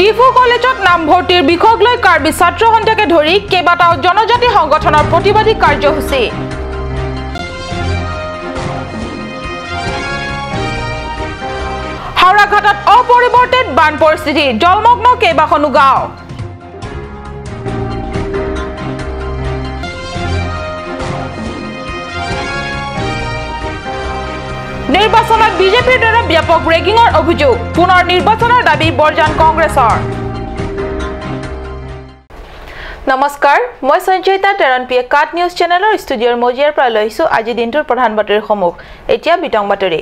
ডিফু কলেজত নামভৰ্তিৰ বিষয়ক লৈ কাৰ্বি ছাত্ৰ সন্থাকে ধৰি কেইবাটাও জনজাতি সংগঠনৰ প্ৰতিবাদী কাৰ্যসূচী। হাওৰাঘাটত অপৰিৱৰ্তিত বান পৰিস্থিতি, জলমগ্ন কেইবাখনো গাঁও। নিৰ্বাচনত বিজেপিৰ দ্বাৰা ব্যাপক ৰেগিঙৰ অভিযোগ, পুনৰ নিৰ্বাচনৰ দাবী বৰজান কংগ্ৰেছৰ। নমস্কাৰ, মই সঞ্চয়িতা টেৰণ পি কাট নিউজ চেনেলৰ ষ্টুডিঅ'ৰ মজিয়াৰ পৰা লৈ আহিছোঁ আজি দিনটোৰ প্ৰধান বাতৰিসমূহ। এতিয়া বিতং বাতৰি।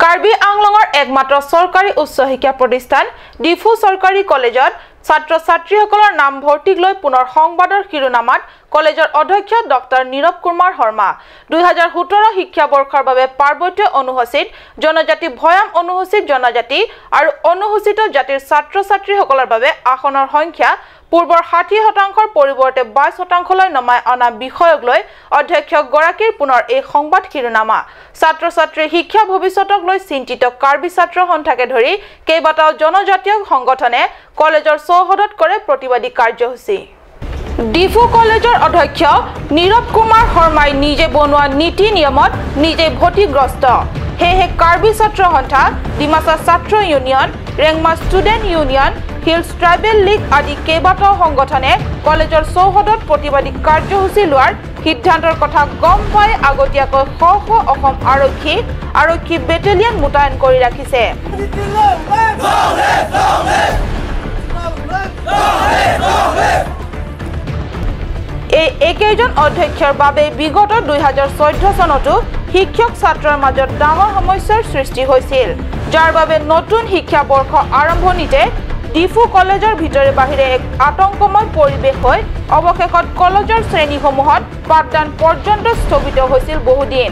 কাৰ্বি আংলঙৰ একমাত্ৰ চৰকাৰী উচ্চ শিক্ষা প্ৰতিষ্ঠান ডিফু চৰকাৰী কলেজত ছাত্ৰ ছাত্ৰীসকলৰ নামভৰ্তিক লৈ পুনৰ সংবাদৰ শিৰোনামাত কলেজৰ অধ্যক্ষ ডক্টৰ নীৰৱ কুমাৰ শৰ্মা। 2017 শিক্ষাবৰ্ষৰ বাবে পাৰ্বত্য অনুসূচীত জনজাতি, ভৈয়াম অনুসূচীত জনজাতি আৰু অনুসূচিত জাতিৰ ছাত্ৰ ছাত্ৰীসকলৰ বাবে আসনৰ সংখ্যা পূৰ্বৰ 60%ৰ পৰিৱৰ্তে 22%লৈ নমাই অনা বিষয়ক লৈ অধ্যক্ষগৰাকীৰ পুনৰ এই সংবাদ শিৰোনামা। ছাত্ৰ ছাত্ৰীৰ শিক্ষা ভৱিষ্যতক লৈ চিন্তিত কাৰ্বি ছাত্ৰ সন্থাকে ধৰি কেইবাটাও জনজাতীয় সংগঠনে কলেজৰ চৌহদত কৰে প্ৰতিবাদী কাৰ্যসূচী। ডিফু কলেজৰ অধ্যক্ষ নীৰৱ কুমাৰ শৰ্মাই নিজে বনোৱা নীতি নিয়মত নিজে ভতিগ্ৰস্ত। সেয়েহে কাৰ্বি ছাত্ৰ সন্থা, ডিমাচা ছাত্ৰ union, Rengma student union, hills tribal league আদি কেইবাটাও সংগঠনে কলেজৰ চৌহদত প্ৰতিবাদী কাৰ্যসূচী লোৱাৰ সিদ্ধান্তৰ কথা গম পাই আগতীয়াকৈ শ শ অসম আৰক্ষী বেটেলিয়ন মোতায়েন কৰি ৰাখিছে। এই একেইজন অধ্যক্ষৰ বাবে বিগত 2014 চনতো শিক্ষক ছাত্ৰৰ মাজত ডাঙৰ সমস্যাৰ সৃষ্টি হৈছিল, যাৰ বাবে নতুন শিক্ষাবৰ্ষ আৰম্ভণিতে ডিফু কলেজৰ ভিতৰে বাহিৰে এক আতংকময় পৰিৱেশ হৈ অৱশেষত কলেজৰ শ্ৰেণীসমূহত পাঠদান পৰ্যন্ত স্থগিত হৈছিল বহুদিন।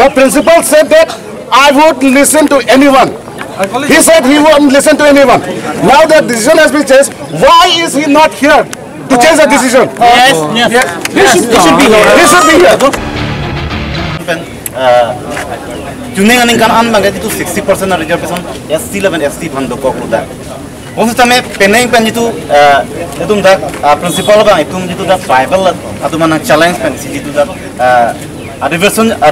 The principal said that I would listen to anyone. He said he won't listen to anyone. Now the decision has been changed. Why is he not here to change the decision? Yes, yes. He should be here. He should be here. Tuning aning kan an bangga itu 60% reservation SC 11 ST bando kok luda. Khusus kami peneng pen itu itu dah principal bang itu itu dah tribal atau mana challenge pen itu dah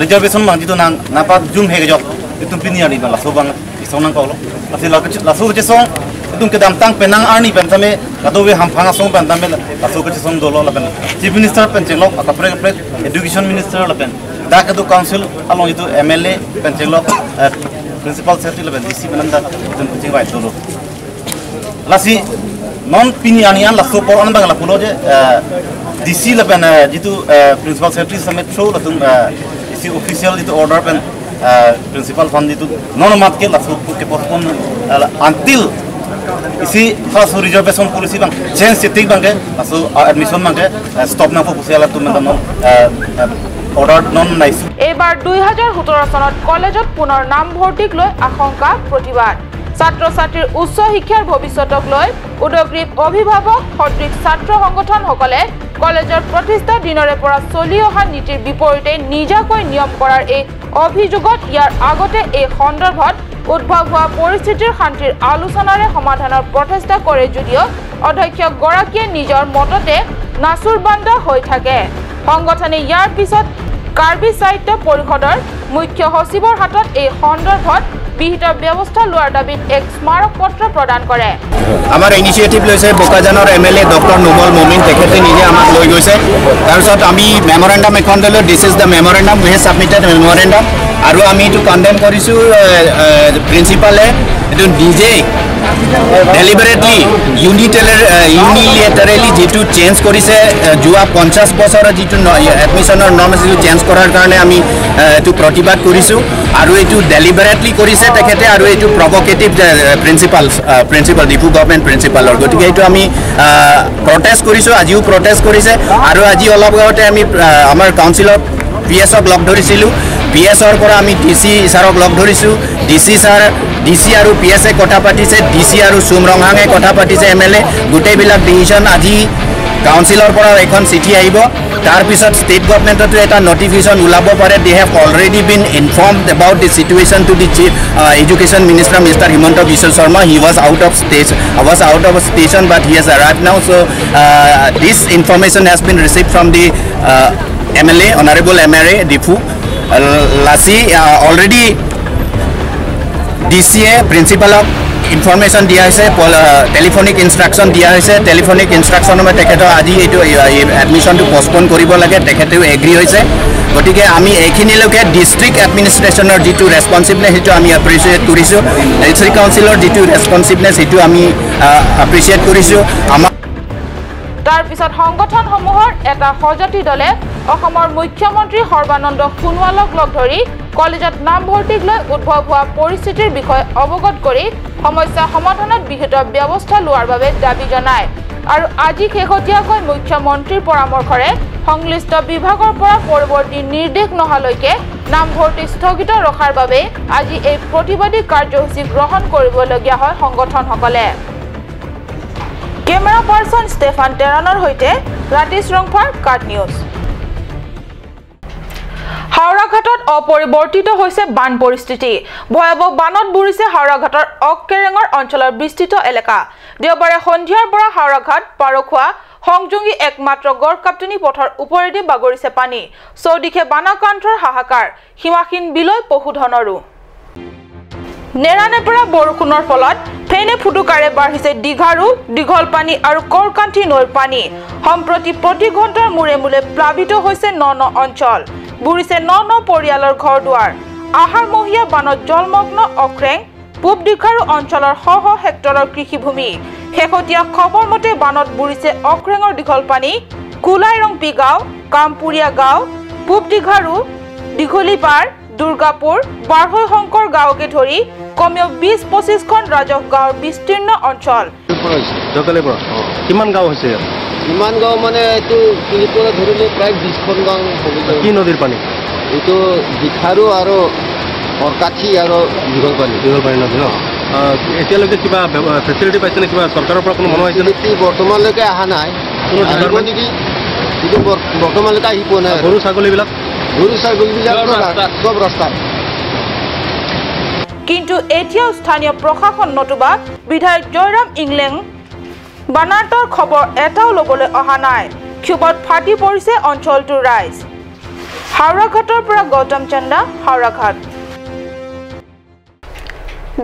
reservation bang itu nang napa zoom he jok itu pini ari bang laso bang isong nang kok lo. Laso laso ke song itu ke dam tang penang arni pen kami atau we ham phanga song pen kami laso ke song dolo la pen chief minister pen chelok atau pre education minister la pen dak itu council along itu MLA pen chelok principal secretary la pen DC pen da itu kucing baik dolo lasi non pini anian laso por an bang la pulo je DC la pen jitu principal secretary samet show la tum isi official itu order pen principal fund itu non mat ke laso ke postpone until isi first reservation policy bang change setik bang ke laso admission bang ke stop na po pusiala tum non order non nice. এবাৰ 2017 চনত কলেজত পুনৰ নামভৰ্তিক লৈ আশংকা প্ৰতিবাদ। ছাত্ৰ ছাত্ৰীৰ উচ্চ শিক্ষাৰ ভৱিষ্যতক লৈ উদগ্ৰীৱ অভিভাৱক সদৃশ ছাত্ৰ সংগঠনসকলে কলেজৰ প্ৰতিষ্ঠা দিনৰে পৰা চলি অহা নীতিৰ বিপৰীতে নিজাকৈ নিয়ম কৰাৰ এই অভিযোগত ইয়াৰ আগতে এই সন্দৰ্ভত উদ্ভৱ হোৱা পৰিস্থিতিৰ শান্তিৰ আলোচনাৰে সমাধানৰ প্ৰচেষ্টা কৰে যদিও অধ্যক্ষগৰাকীয়ে নিজৰ মততে নাচুৰবান্দা হৈ থাকে। সংগঠনে ইয়াৰ পিছত কাৰ্বি সাহিত্য পৰিষদৰ মুখ্য সচিবৰ হাতত এই সন্দৰ্ভত বিহিত ব্যৱস্থা লোৱাৰ দাবীত এক স্মাৰক পত্ৰ প্ৰদান কৰে। আমাৰ ইনিচিয়েটিভ লৈছে বোকাজানৰ M L A doctor Numal Momin, তেখেতে নিজে আমাক লৈ গৈছে। তাৰপিছত আমি মেমৰেণ্ডাম এখন দিলোঁ, this is the memorandum, we have submitted memorandum. আৰু আমি এইটো কণ্ডেম কৰিছোঁ, প্ৰিন্সিপালে এইটো নিজেই ডেলিবাৰেটলি ইউনিলেটাৰেলি যিটো চেঞ্জ কৰিছে, যোৱা 50 বছৰৰ যিটো এডমিশ্যনৰ নৰ্ম আছে, সেইটো চেঞ্জ কৰাৰ কাৰণে আমি এইটো প্ৰতিবাদ কৰিছোঁ। আৰু এইটো ডেলিবাৰেটলি কৰিছে তেখেতে, আৰু এইটো প্ৰভকেটিভ প্ৰিন্সিপাল ডিফু গভৰ্ণমেণ্ট প্ৰিন্সিপালৰ, গতিকে এইটো আমি প্ৰটেষ্ট কৰিছোঁ, আজিও প্ৰটেষ্ট কৰিছে। আৰু আজি অলপ আগতে আমি আমাৰ কাউন্সিলৰ পি এছক লগ ধৰিছিলোঁ, পি এছৰ পৰা আমি ডি চি ছাৰক লগ ধৰিছোঁ, D C sir D C আৰু পি এছে কথা পাতিছে, ডি চি আৰু চুম ৰংহাঙে কথা পাতিছে, এম এল এ, গোটেইবিলাক ডিচিশ্যন আজি কাউন্সিলৰ পৰা এখন চিঠি আহিব, তাৰপিছত ষ্টেট গভমেণ্টতো এটা নটিফিকেশ্যন ওলাব পাৰে। They have already been informed about the situation to the chief education minister mister Himanta Biswa Sarma. He was out of station, was out of station, but he has arrive now. So this information has been receive from the MLA, honourable MLA Diphu Lasi. Already D C A প্ৰিন্সিপালক information দিয়া হৈছে, telephonic instruction দিয়া হৈছে। Telephonic ইনষ্ট্ৰাকশ্যনৰ মতে তেখেতৰ আজি এইটো এডমিশ্যনটো postpone কৰিব লাগে, তেখেতেও এগ্ৰী হৈছে। গতিকে আমি এইখিনিলৈকে ডিষ্ট্ৰিক্ট এডমিনিষ্ট্ৰেশ্যনৰ যিটো ৰেচপনচিভনেছ সেইটো আমি এপ্ৰিচিয়েট কৰিছোঁ, ডিষ্ট্ৰিক্ট কাউন্সিলৰ যিটো ৰেচপনচিভনেছ সেইটো আমি এপ্ৰিচিয়েট কৰিছোঁ। আমাৰ তাৰ পিছত সংগঠনসমূহৰ এটা সজাতি দলে অসমৰ মুখ্যমন্ত্ৰী সৰ্বানন্দ সোণোৱালক লগ ধৰি কলেজত নামভৰ্তিক লৈ উদ্ভৱ হোৱা পৰিস্থিতিৰ বিষয়ে অৱগত কৰি সমস্যা সমাধানত বিহিত ব্যৱস্থা লোৱাৰ বাবে দাবী জনায়। আৰু আজি শেহতীয়াকৈ মুখ্যমন্ত্ৰীৰ পৰামৰ্শৰে সংশ্লিষ্ট বিভাগৰ পৰা পৰৱৰ্তী নিৰ্দেশ নহালৈকে নামভৰ্তি স্থগিত ৰখাৰ বাবে আজি এই প্ৰতিবাদী কাৰ্যসূচী গ্ৰহণ কৰিবলগীয়া হয় সংগঠনসকলে। কেমেৰা পাৰ্চন ষ্টেফান টেৰানৰ সৈতে ৰাতিশ ৰংফাৰ, কাট নিউজ। হাওৰাঘাটত অপৰিৱৰ্তিত হৈছে বান পৰিস্থিতি। ভয়াৱহ বানত বুৰিছে হাওৰাঘাটৰ অককেৰেঙৰ অঞ্চলৰ বিস্তৃত এলেকা। দেওবাৰে সন্ধিয়াৰ পৰা হাওৰাঘাট পাৰখোৱা সংযোগী একমাত্ৰ গড়কাপ্তানি পথৰ ওপৰেদি বাগৰিছে পানী। চৌদিশে বানাক্ৰান্তৰ হাহাকাৰ, সীমাহীন বিলৈ পশুধনৰো। নেৰানেপেৰা বৰষুণৰ ফলত ফেনে ফুটুকাৰে বাঢ়িছে দীঘাৰু, দীঘল পানী আৰু কৰকান্তি নৈৰ পানী। সম্প্ৰতি প্ৰতি ঘণ্টাৰ মূৰে মূৰে প্লাবিত হৈছে ন ন অঞ্চল, বুৰিছে ন ন পৰিয়ালৰ ঘৰ দুৱাৰ। আহাৰমহীয়া বানত জলমগ্ন অক্ৰেং, পূব দীঘাৰু অঞ্চলৰ শ শ হেক্টৰৰ কৃষিভূমি। শেহতীয়া খবৰ মতে বানত বুৰিছে অক্ৰেঙৰ দীঘল পানী, কুলাইৰংপি গাঁও, কামপুৰীয়া গাঁও, পূব দীঘাৰু, দীঘলীপাৰ, দুৰ্গাপুৰ, বাঢ়ৈ শংকৰ গাঁৱকে ধৰি কমেও 20-25খন ৰাজহ গাঁৱৰ বিস্তীৰ্ণ অঞ্চল। কিমান গাঁও হৈছে? ইমান গাঁও মানে এইটো পৰা ধৰিলে প্ৰায় 20খন গাঁও হ'ব। কি নদীৰ পানী? এইটো দীঘাৰু আৰু অৰকাঠি আৰু দীঘল পানী। দীঘল পানী নদী ন? এতিয়ালৈকে কিবা ফেচিলিটি পাইছেনে? কিবা চৰকাৰৰ পৰা কোনো মানুহ আহিছে? বৰ্তমানলৈকে অহা নাই। আহিব নেকি? কিন্তু বৰ্তমানলৈকে আহি পোৱা নাই। গৰু ছাগলীবিলাক? গৰু ছাগলীবিলাক চব ৰাস্তাত। কিন্তু এতিয়াও স্থানীয় প্ৰশাসন নতুবা বিধায়ক জয়ৰাম ইংলেং বানাৰ্তৰ খবৰ এটাও ল'বলৈ অহা নাই। ক্ষোভত ফাটি পৰিছে অঞ্চলটোৰ ৰাইজ। হাওৰাঘাটৰ পৰা গৌতম চন্দা, হাওৰাঘাট।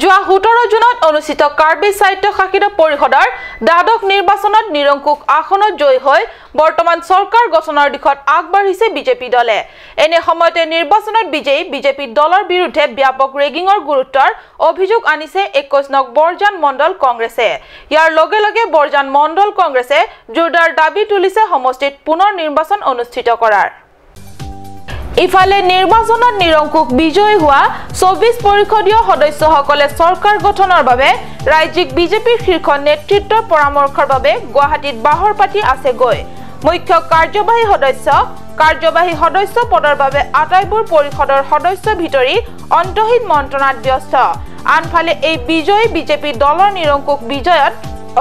যোৱা 17 জুনত অনুষ্ঠিত কাৰ্বি স্বায়ত্তশাসিত পৰিষদৰ দ্বাদশ নিৰ্বাচনত নিৰংকুশ আসনত জয়ী হৈ বৰ্তমান চৰকাৰ গঠনৰ দিশত আগবাঢ়িছে বিজেপি দলে। এনে সময়তে নিৰ্বাচনত বিজয়ী বিজেপি দলৰ বিৰুদ্ধে ব্যাপক ৰেগিঙৰ গুৰুত্বৰ অভিযোগ আনিছে 21 নং বৰজান মণ্ডল কংগ্ৰেছে। ইয়াৰ লগে লগে বৰজান মণ্ডল কংগ্ৰেছে জোৰদাৰ দাবী তুলিছে সমষ্টিত পুনৰ নিৰ্বাচন অনুষ্ঠিত কৰাৰ। ইফালে নিৰ্বাচনত নিৰংকুশ বিজয়ী হোৱা 24 পৰিষদীয় সদস্যসকলে চৰকাৰ গঠনৰ বাবে ৰাজ্যিক বিজেপিৰ শীৰ্ষ নেতৃত্বৰ পৰামৰ্শৰ বাবে গুৱাহাটীত বাহৰ পাতি আছেগৈ। মুখ্য কাৰ্যবাহী সদস্য পদৰ বাবে আটাইবোৰ পৰিষদৰ সদস্য ভিতৰি অন্তহীন মন্ত্ৰণাত ব্যস্ত। আনফালে এই বিজয়ী বিজেপি দলৰ নিৰংকুশ বিজয়ত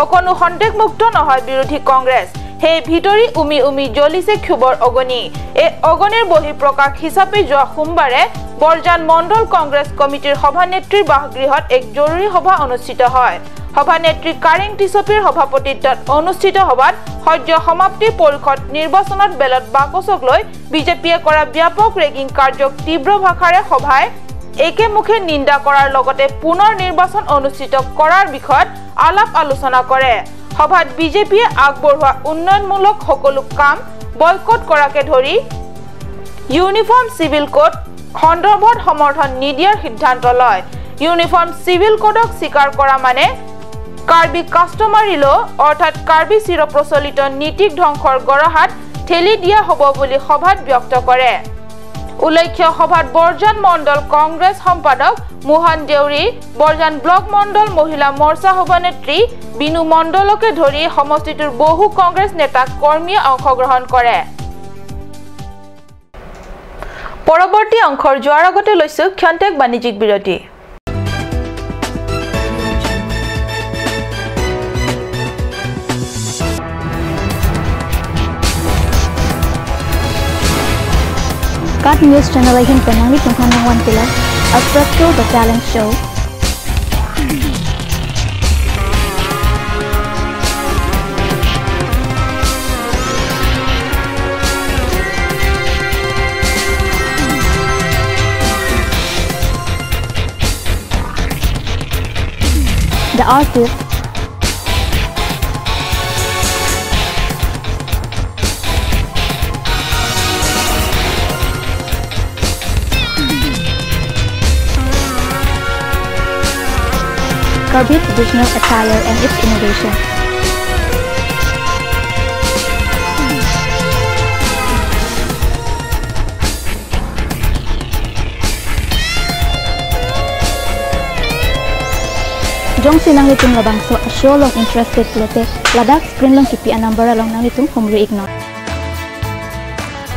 অকণো সন্দেহমুক্ত নহয় বিৰোধী কংগ্ৰেছ। সেই ভিতৰি উমি উমি জ্বলিছে ক্ষোভৰ অগ্নি। এই অগ্নিৰ বহিঃপ্ৰকাশ হিচাপে যোৱা সোমবাৰে বৰজান মণ্ডল কংগ্ৰেছ কমিটিৰ সভানেত্ৰীৰ বাসগৃহত এক জৰুৰী সভা অনুষ্ঠিত হয়। সভানেত্ৰী কাৰেং টিচপিৰ সভাপতিত্বত অনুষ্ঠিত সভাত সদ্য সমাপ্তি পৰিষদ নিৰ্বাচনত বেলট বাকচক লৈ বিজেপিয়ে কৰা ব্যাপক ৰেগিং কাৰ্যক তীব্ৰ ভাষাৰে সভাই একেমুখে নিন্দা কৰাৰ লগতে পুনৰ নিৰ্বাচন অনুষ্ঠিত কৰাৰ বিষয়ত আলাপ আলোচনা কৰে। সভাত বিজেপিয়ে আগবঢ়োৱা উন্নয়নমূলক সকলো কাম বয়কট কৰাকে ধৰি ইউনিফৰ্ম চিভিল কোড সন্দৰ্ভত সমৰ্থন নিদিয়াৰ সিদ্ধান্ত লয়। ইউনিফৰ্ম চিভিল কোডক স্বীকাৰ কৰা মানে কাৰ্বি কাষ্টমাৰী ল অৰ্থাৎ কাৰ্বি চিৰপ্ৰচলিত নীতিক ধ্বংসৰ গৰাহাত ঠেলি দিয়া হ'ব বুলি সভাত ব্যক্ত কৰে। উল্লেখ্য সভাত বৰজান মণ্ডল কংগ্ৰেছ সম্পাদক মোহন দেউৰী, বৰজান ব্লক মণ্ডল মহিলা মৰ্চা সভানেত্ৰী বিনু মণ্ডলকে ধৰি সমষ্টিটোৰ বহু কংগ্ৰেছ নেতা কৰ্মীয়ে অংশগ্ৰহণ কৰে। পৰৱৰ্তী অংশৰ যোৱাৰ আগতে লৈছো ক্ষন্তেক বাণিজ্যিক বিৰতি। Cut News Channel hin penang li tungkhan nang wan kila Aprapto the Talent Show. The artist Karbi traditional attire and its innovation. Jong sinang litung labang so asyo long interested lote Ladakh screen long kipi anambara long nang litung humri ignore.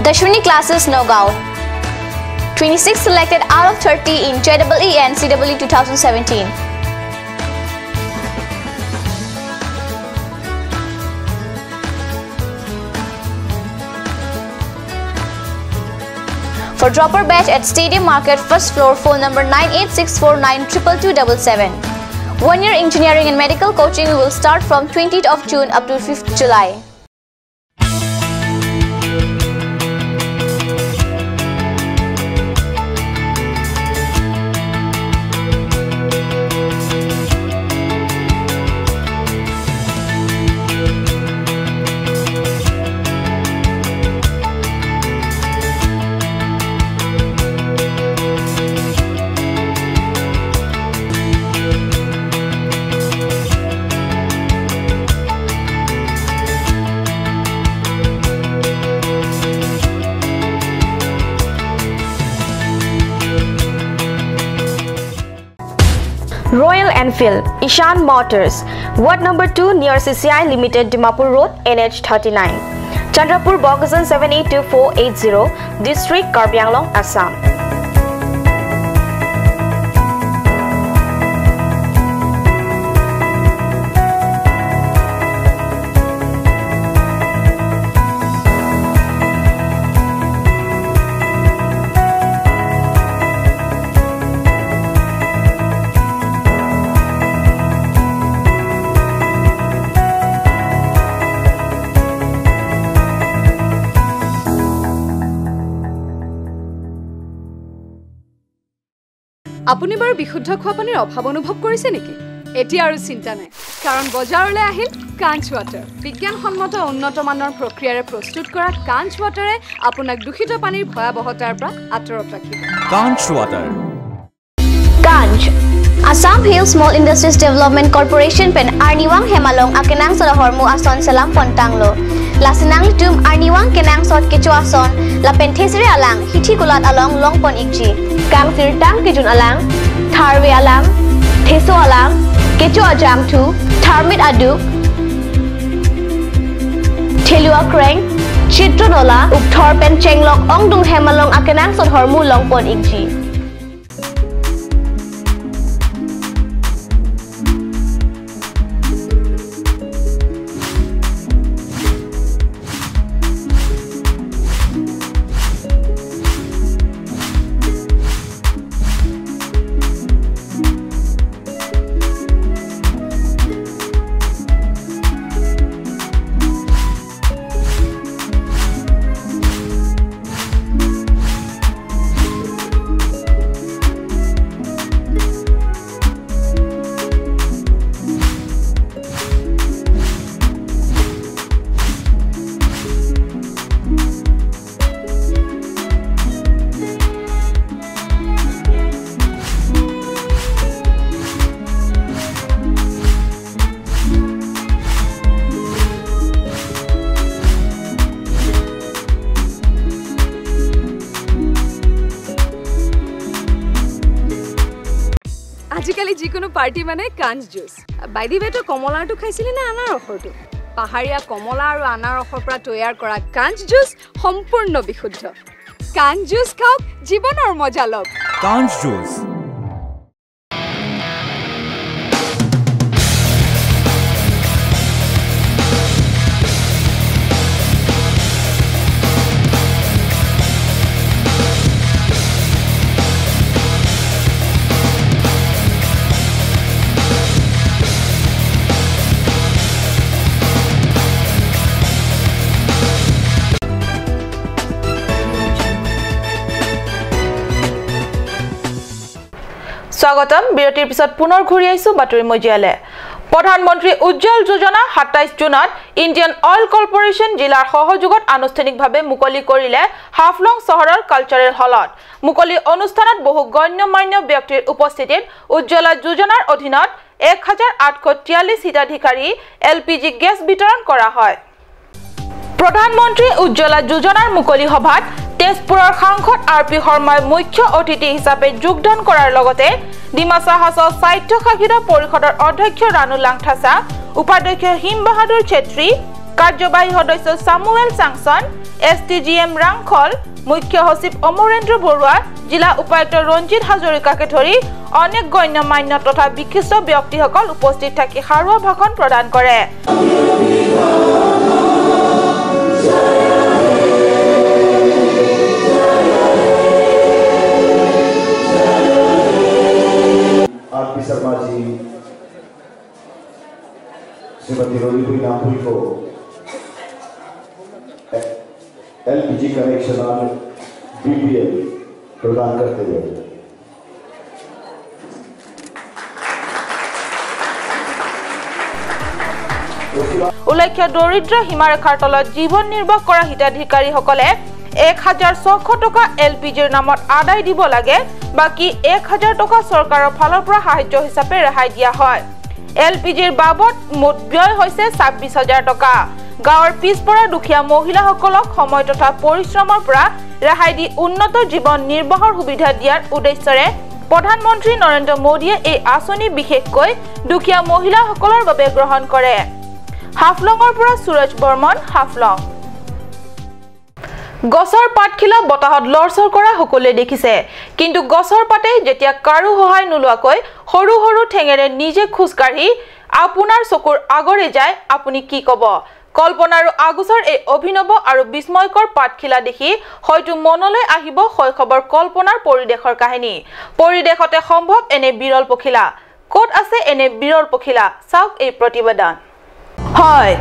Dashwini classes Nagaon. 26 selected out of 30 in JEE and CEE 2017. For dropper batch at Stadium Market, first floor, phone number 9864922277. 1 year engineering and medical coaching will start from 20th of June up to 5th July. Royal Enfield, Ishan Motors, Ward number 2 near CCI Limited, Dimapur Road, NH 39, Chandrapur, Bogajan 782480, District Karbi Anglong, Assam. আপুনি বাৰু বিশুদ্ধ খোৱা পানীৰ অভাৱ অনুভৱ কৰিছে নেকি? এতিয়া আৰু চিন্তা নাই, কাৰণ বজাৰলৈ আহিল কাঞ্চ ৱাটাৰ। বিজ্ঞানসন্মত উন্নত মানৰ প্ৰক্ৰিয়াৰে প্ৰস্তুত কৰা কাঞ্চ ৱাটাৰে আপোনাক দূষিত পানীৰ ভয়াৱহতাৰ পৰা আঁতৰত ৰাখিব। Kanch water. Kanch Assam Hill Small Industries Development Corporation pen Arniwang Hemalong akenang Sodahormu Ason Salam Pontanglo Lasinang Tum Arniwang Kenang Sot Kecho Ason Lapen Thesire Alang Hithi Kulat Along Longpon Ikji Kang Sir Tang Kijun Alang Tharwe Alang Theso Alang Kecho Ajang Tu Tharmit Aduk Thelua Kreng Chitronola Ukthor Pen Chenglok Ongdung Hemalong akenang Sodhormu Longpon Ikji. আজিকালি যিকোনো party মানে কাঞ্চ juice. By the ৱে, তই কমলাৰটো খাইছিলি নে আনাৰসৰটো? পাহাৰীয়া কমলা আৰু আনাৰসৰ পৰা তৈয়াৰ কৰা কাঞ্চ জুচ সম্পূৰ্ণ বিশুদ্ধ। কাঞ্চ জুচ খাওক, জীৱনৰ মজা লওক। কাঞ্চ জুচ। স্বাগতম। বিৰতিৰ পিছত পুনৰ ঘূৰি আহিছো বাতৰি মজিয়ালে। প্ৰধানমন্ত্ৰী উজ্জ্বল যোজনা 27 জুনত ইণ্ডিয়ান অইল কৰ্পোৰেশ্যন জিলাৰ সহযোগত আনুষ্ঠানিকভাৱে মুকলি কৰিলে হাফলং চহৰৰ কালচাৰেল হলত। মুকলি অনুষ্ঠানত বহু গণ্যমান্য ব্যক্তিৰ উপস্থিতিত উজ্জ্বলা যোজনাৰ অধীনত 1843 হিতাধিকাৰী LPG gas বিতৰণ কৰা হয়। প্ৰধানমন্ত্ৰী উজ্জ্বলা যোজনাৰ মুকলি সভাত তেজপুৰৰ সাংসদ আৰ পি শৰ্মাই মুখ্য অতিথি হিচাপে যোগদান কৰাৰ লগতে ডিমাছা হাছাও স্বায়ত্তশাসিত পৰিষদৰ অধ্যক্ষ ৰানু লাংথাচা, উপাধ্যক্ষ হিম বাহাদুৰ চেত্ৰী, কাৰ্যবাহী সদস্য Samuel Changson, S T G M Hrangkhawl, মুখ্য সচিব অমৰেন্দ্ৰ বৰুৱা, জিলা উপায়ুক্ত ৰঞ্জিত হাজৰিকাকে ধৰি অনেক গণ্যমান্য তথা বিশিষ্ট ব্যক্তিসকল উপস্থিত থাকি সাৰুৱা ভাষণ প্ৰদান কৰে। आर पी शर्मा जी, श्रीमती रोली नामपुरी को एलपीजी कनेक्शन और बीपीएल प्रदान करते हुए উল্লেখ্য, দৰিদ্ৰ সীমাৰেখাৰ তলত জীৱন নিৰ্বাহ কৰা হিতাধিকাৰীসকলে 1600 টকা LPGৰ নামত আদায় দিব লাগে, বাকী 1000 টকা চৰকাৰৰ ফালৰ পৰা সাহায্য হিচাপে ৰেহাই দিয়া হয়। LPGৰ বাবদ মুঠ ব্যয় হৈছে 26000 টকা। গাঁৱৰ পিছপৰা দুখীয়া মহিলাসকলক সময় তথা পৰিশ্ৰমৰ পৰা ৰেহাই দি উন্নত জীৱন নিৰ্বাহৰ সুবিধা দিয়াৰ উদ্দেশ্যৰে প্ৰধানমন্ত্ৰী নৰেন্দ্ৰ মোদীয়ে এই আঁচনি বিশেষকৈ দুখীয়া মহিলাসকলৰ বাবে গ্ৰহণ কৰে। হাফলঙৰ পৰা সুৰজ বৰ্মন, হাফলং। গছৰ পাতখিলা বতাহত লৰচৰ কৰা সকলোৱে দেখিছে, কিন্তু গছৰ পাতে যেতিয়া কাৰো সহায় নোলোৱাকৈ সৰু সৰু ঠেঙেৰে নিজে খোজকাঢ়ি আপোনাৰ চকুৰ আগৰে যায়, আপুনি কি ক'ব? কল্পনা আৰু আগুচৰ এই অভিনৱ আৰু বিস্ময়কৰ পাতখিলা দেখি হয়তো মনলৈ আহিব শৈশৱৰ কল্পনাৰ পৰিৱেশৰ কাহিনী। পৰিৱেশতে সম্ভৱ এনে বিৰল পখিলা। ক'ত আছে এনে বিৰল পখিলা? চাওক এই প্ৰতিবেদন। হয়,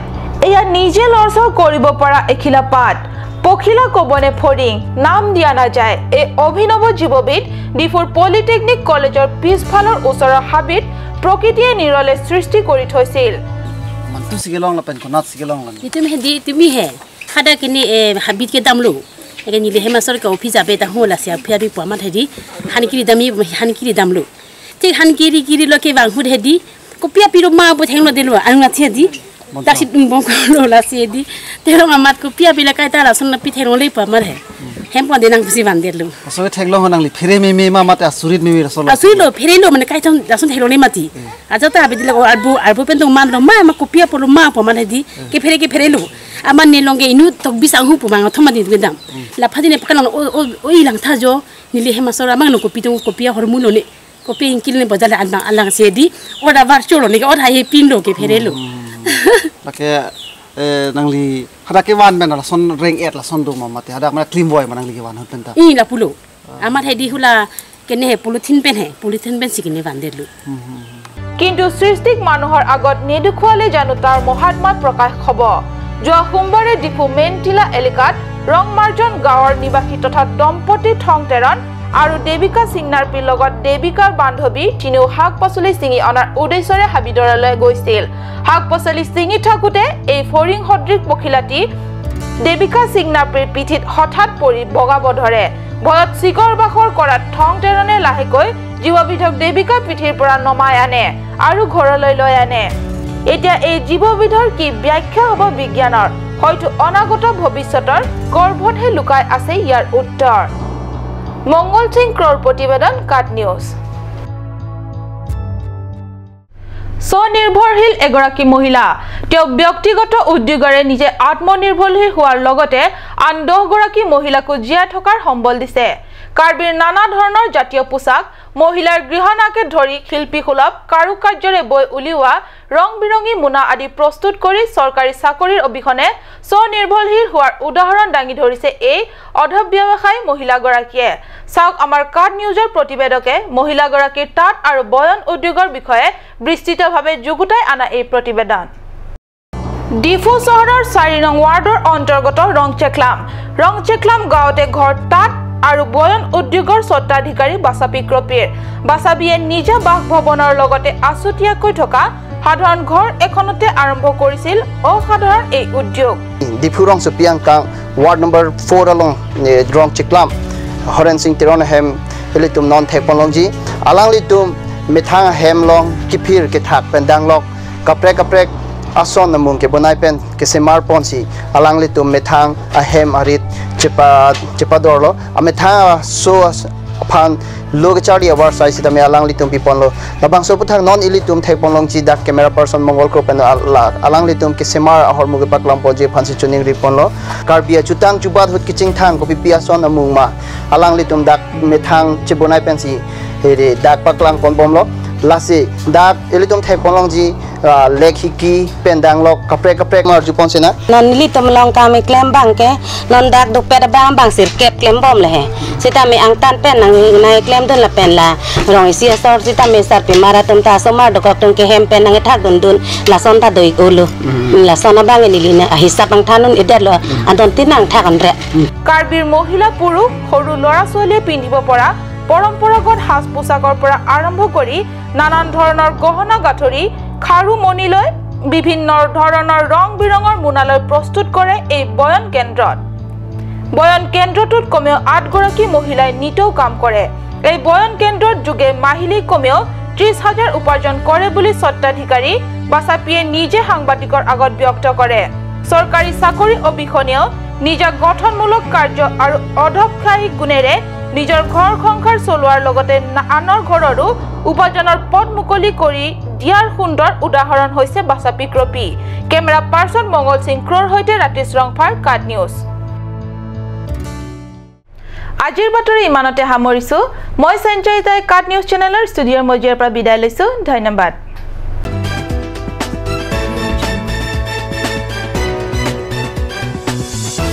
এয়া নিজে লৰচৰ কৰিব পৰা এখিলা পাত। পখিলা কবনে ফৰিং নাম দিয়া নাযায়। এই অভিনৱ জীৱবিধ ডিফুৰ পলিটেকনিক কলেজৰ পিছফালৰ ওচৰৰ হাবিত প্ৰকৃতিয়ে নিৰলে সৃষ্টি কৰি থৈছিল। Taxi bong ko la si di terong amat ko pia bila kai ta la sun na pi therong le pa mar he hem pon de nang pusi ban de lu so thenglong nang li phere me me ma mat asurit me me rasol asuri lo phere lo man kai thong rasun therong le mati aja ta abi dile arbu arbu pen tong man lo ma ma ko pia po lo ma po man he di ke phere lo aman ne long ge inu tok bis ang hu pu ma thoma di dam la pha di ne pakan o o i lang tha jo ni le he ma so ra ma no ko pi tong ko pia hormone lo ne ko pi in kil ne bajal an bang alang se di ora var cholo ne or ha he pin lo ke phere lo lake nangli hadake wan men la son reng et la son do mamate hadak mana clean boy manangli ke wan pen ta I la pulo amar hedi hula kene he polythene pen he polythene pen sikine wan delu কিন্তু সৃষ্টিক মানুহৰ আগত নেদেখুৱালে জানো তাৰ মহাত্মা প্ৰকাশ হ'ব। যোৱা সোমবাৰে ডিফু মেনটিলা এলেকাত ৰংমাৰ্জন গাঁৱৰ নিবাসী তথা দম্পতী থং তেৰণ আৰু দেৱিকা সিংনাৰপিৰ লগত দেৱিকাৰ বান্ধৱী তিনিও শাক পাচলি ছিঙি অনাৰ উদ্দেশ্যৰে হাবিদৰালৈ গৈছিল। শাক পাচলি ছিঙি থাকোঁতে এই ফৰিং সদৃশ পখিলাটি দেৱিকা সিংনাৰপিৰ পিঠিত হঠাৎ পৰি বগাব ধৰে। ভয়ত চিঞৰ বাখৰ কৰাত থং তেৰণে লাহেকৈ জীৱবিধক দেৱিকাৰ পিঠিৰ পৰা নমাই আনে আৰু ঘৰলৈ লৈ আনে। এতিয়া এই জীৱবিধৰ কি ব্যাখ্যা হ'ব বিজ্ঞানৰ? হয়তো অনাগত ভৱিষ্যতৰ গৰ্ভতহে লুকাই আছে ইয়াৰ উত্তৰ। মংগল সিং ক্ৰৰ প্ৰতিবেদন, কাট নিউজ। স্বনিৰ্ভৰশীল এগৰাকী মহিলা, তেওঁ ব্যক্তিগত উদ্যোগেৰে নিজে আত্মনিৰ্ভৰশীল হোৱাৰ লগতে আন 10গৰাকী মহিলাকো জীয়াই থকাৰ সম্বল দিছে। কাৰ্বিৰ নানা ধৰণৰ জাতীয় পোছাক, মহিলাৰ গৃহণাকে ধৰি শিল্পীসুলভ কাৰুকাৰ্যৰে বৈ উলিওৱা ৰং বিৰঙী মোনা আদি প্ৰস্তুত কৰি চৰকাৰী চাকৰিৰ অবিহনে স্বনিৰ্ভৰশীল হোৱাৰ উদাহৰণ দাঙি ধৰিছে এই অধব্যৱসায়ী মহিলাগৰাকীয়ে। চাওক আমাৰ কাট নিউজৰ প্ৰতিবেদকে মহিলাগৰাকীৰ তাঁত আৰু বয়ন উদ্যোগৰ বিষয়ে বিস্তৃতভাৱে যুগুতাই অনা এই প্ৰতিবেদন। ডিফু চহৰৰ 4 নং ৱাৰ্ডৰ অন্তৰ্গত ৰংচেকলাম গাঁৱতে ঘৰ তাঁত আৰু বয়ন উদ্যোগৰ স্বত্বাধিকাৰী বাছাপি ক্ৰপিৰ। বাছাপিয়ে নিজা বাসভৱনৰ লগতে আছুতীয়াকৈ থকা সাধাৰণ ঘৰ এখনতে আৰম্ভ কৰিছিল অসাধাৰণ এই উদ্যোগ। Diphu rong supiang kang ward number 4 along drong chiklam Horen Singh Teron hem litum non thek ponlong ji alang litum methang hem long kiphir ke thak pendang lok kaprek kaprek ason namung ke bonai pen ke semar ponsi alang litum methang ahem arit chepa chepa dorlo amethang so phan log chari awar sai sita me alang litum pipon lo labang so puthang non ilitum thek ponlong ji dak camera person Mongol ko pen alang litum ke semar ahor muge paklam poje phansi chuning ripon lo karbia chutang chubat hut kiching thang ko pipi ason amung ma alang litum dak methang chebonai pen si here dak paklang pon bom lo lasi dak ilitum thek ponlong ji lek hiki pendang lok kapre kapre mar jupon sena non litum long ka me klem bang ke non dak duk pe bang bang sir kep klem bom le he sita me ang tan pen nang nai klem dun la pen la rong isi sor sita me sar pe mara tum ta so mar dok tung ke hem pen nang thak dun dun la son ta doi ulu la son bang ni lina hisap ang thanun eder lo andon tinang thak an re। কাৰ্বিৰ মহিলা পুৰুষ সৰু ল'ৰা ছোৱালীয়ে পিন্ধিব পৰা পৰম্পৰাগত সাজ পোছাকৰ পৰা আৰম্ভ কৰি নানান ধৰণৰ গহনা গাঁঠৰি খাৰু মণিলৈ বিভিন্ন ধৰণৰ ৰং বিৰঙৰ মোনালৈ প্ৰস্তুত কৰে এই বয়ন কেন্দ্ৰত। বয়ন কেন্দ্ৰটোত কমেও ৮গৰাকী মহিলাই নিতৌ কাম কৰে। এই বয়ন কেন্দ্ৰত যোগে মাহিলী কমেও ৩০,০০০ উপাৰ্জন কৰে বুলি স্বত্বাধিকাৰী বাছাপিয়ে নিজে সাংবাদিকৰ আগত ব্যক্ত কৰে। চৰকাৰী চাকৰি অবিহনেও নিজা গঠনমূলক কাৰ্য আৰু অধ্যৱসায়িক গুণেৰে নিজৰ ঘৰ সংসাৰ চলোৱাৰ লগতে আনৰ ঘৰৰো উপাৰ্জনৰ পথ মুকলি কৰি দিয়াৰ সুন্দৰ উদাহৰণ হৈছে বাছাপি ক্ৰপি। কেমেৰা পাৰ্চন মংগল সিং ক্ৰৰ সৈতে ৰাতিশ ৰংফাৰ, কাট নিউজ। আজিৰ বাতৰি ইমানতে সামৰিছো। মই সঞ্জয়িতাই কাট নিউজ চেনেলৰ ষ্টুডিঅ'ৰ মজিয়াৰ পৰা বিদায় লৈছো। ধন্যবাদ।